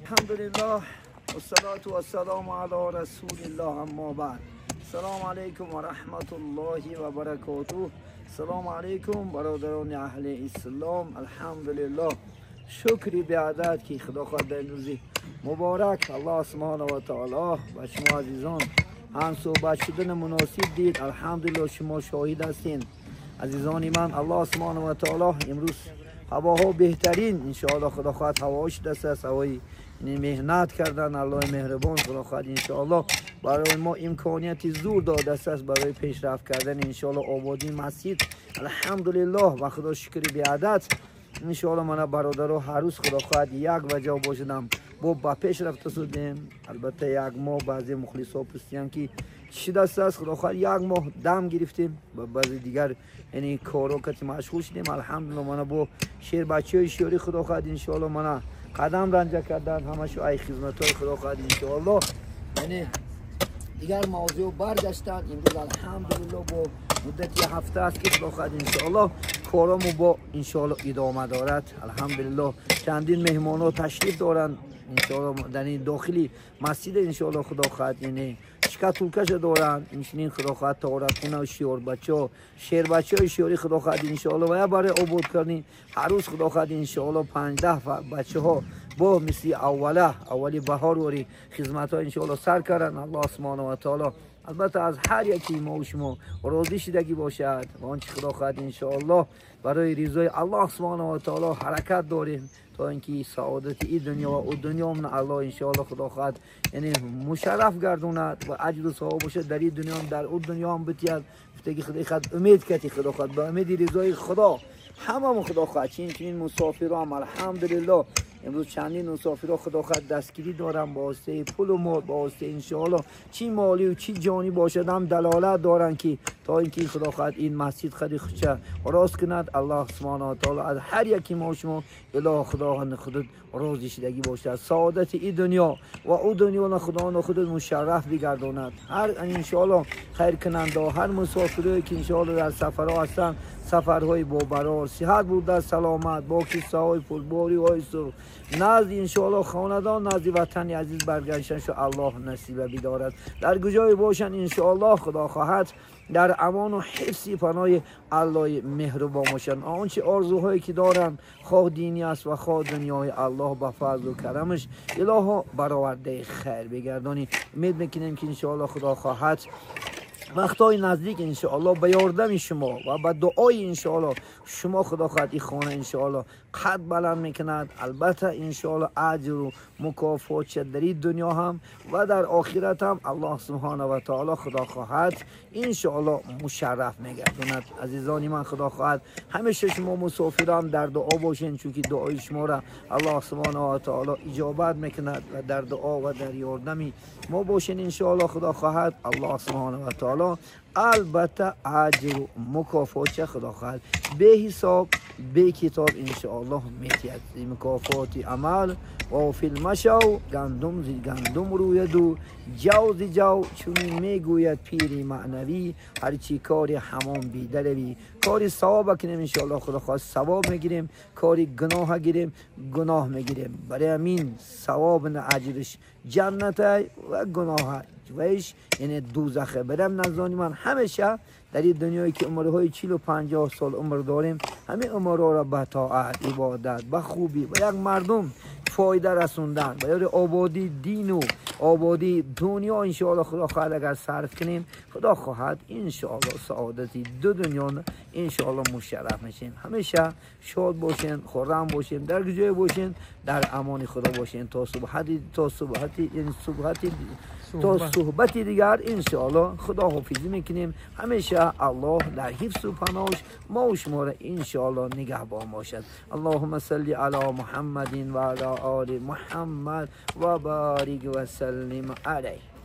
الحمدلله والصلاة والسلام علی رسول الله اما بعد. السلام علیکم و رحمت الله و برکاته. السلام علیکم برادران اهل اسلام. الحمدلله شکری به عدد که خدا خواهد در روزی مبارک الله سبحانه و تعالی و شما عزیزان هم صحبت شدن مناسب دید. الحمدلله شما شاهد هستین عزیزان من. الله سبحانه و تعالی امروز هواها بهترین انشاءالله خدا خواهد هواش دست است، هوای مهنت کردن الله مهربان خدا خواهد انشاءالله برای ما امکانیت زور داده است برای پیشرفت کردن انشاءالله آبادی مسجد. الحمدلله و خدا شکر به عدد انشاءالله من برادرها هر روز خدا خواهد یک وجه باشدم با با پیش رفته شدیم. البته یک ماه بعضی مخلصا پرسیدن که چی دست است، خدا خواهد یک ماه دم گرفتیم و بعضی دیگر یعنی کارا که مشغول شدیم. الحمدلله من با شیر بچه شیری خدا خواهد انشاءالله من قدم رنجه کردن همشو ای خدمت های خدا خواهد انشاءالله یعنی دیگر موضوع برگشتن. امروز الحمدلله با مدت یه هفته است که خدا خواهد انشاءالله کارامو با انشاءالله ادامه دارد. الحمدلله چندین مهمان ها تشریف دارند انشاءالله در این داخلی مسجد انشاءالله خدا خواهد یعنی شکاتولکش دارند اینچنین خدا خواهد طهارتخونه و شیار بچه شیر بچه های شیاری خدا خواهد انشاءالله و برای عبود کردن هر روز خدا خواهد انشاءالله 15 بچه ها با مثل اوله اولی بهار وری خدمت ها انشاءالله سر کردن. الله سبحانه و تعالی البته از هر یکی ما و شما راضی شدگی باشد و آنچه خدا خواهد انشاءالله برای رضای الله سبحانه و تعالی حرکت داریم تا اینکه سعادت این دنیا و او دنیا من الله انشاءالله خدا خواهد یعنی مشرف گردوند و اجر و ثواب باشد در این دنیا هم در او دنیا هم بتید. گفتگی خدا خواهد امید کتی خدا خواهد با امید رضای خدا همه خدا خواهد چین چنین مسافران. الحمدلله امروز چندین مسافرها خدا خواهد دستگیری دارن با واسطه پول و مال با واسطه انشاءالله چی مالی و چی جانی باشد هم دلالت دارن که تا اینکه خدا خواهد این مسجد خیلی خوشه راست کند. الله سبحانه و تعالی از هر یکی ما شما اله خدا خود راضی شدگی باشد، سعادت این دنیا و او دنیا خدا خود مشرف بگرداند. هر انشاءالله خیر کننده هر مسافری که انشاءالله در سفرها هستند سفرهای با برار صحت بوده سلامت با کیسه های پرباری های سر نزد انشاءالله خاندان نزد وطن عزیز برگشتن شو الله نصیب بدارد. در کجای باشن انشاءالله خدا خواهد در امان و حفظ پناه الله مهربان باشن. آنچه آرزوهایی که دارن خواه دینی است و خواه دنیای الله با فضل و کرمش اله برآورده خیر بگردانی. امید میکنیم که انشاءالله خدا خواهد وقتای نزدیک انشاءالله به یاردم شما و به دعای انشاءالله شما خدا خواهد این خانه انشاءالله قد بلند میکند. البته انشاءالله اجر و مکافات شد در این دنیا هم و در آخرت هم الله سبحانه و تعالی خدا خواهد انشاءالله مشرف میگرداند. عزیزان من خدا خواهد همیشه شما مسافران در دعا باشین چون که دعای شما را الله سبحانه و تعالی اجابت میکند و در دعا و در یاردم ما باشین انشاءالله خدا خواهد الله سبحانه و تعالی البته اجر و مکافات خدا خواهد به حساب به کتاب انشاءالله میتید. مکافات عمل و فی المشو گندم زی گندم روید و جو زی جو چون میگوید پیری معنوی هرچی کاری حمام بیدروی. کاری ثواب کنیم انشاءالله خدا خواهد ثواب میگیریم، کاری گناه گیریم گناه میگیریم. برای همین ثواب نه اجرش جنت و گناه ویش یعنی دوزخه. برم نزدانی من همیشه در این دنیایی که عمرهای 40 و 50 سال عمر داریم همه عمرها را به طاعت عبادت به خوبی و یک مردم فایده رسوندن و یاد آبادی دین و آبادی دنیا انشاءالله خدا خواهد اگر صرف کنیم خدا خواهد انشاءالله سعادتی دو دنیا انشاءالله مشرف میشیم. همیشه شاد باشین، خرم باشین، در جای باشین، در امان خدا باشین تا صحبتی دیگر انشاءالله خدا حافظی میکنیم. همیشه الله در حفظ و پناهش ما و شما را انشاءالله نگهبان باشد. اللهم صل علی محمد و علی آل محمد و بارک و سلم علیه.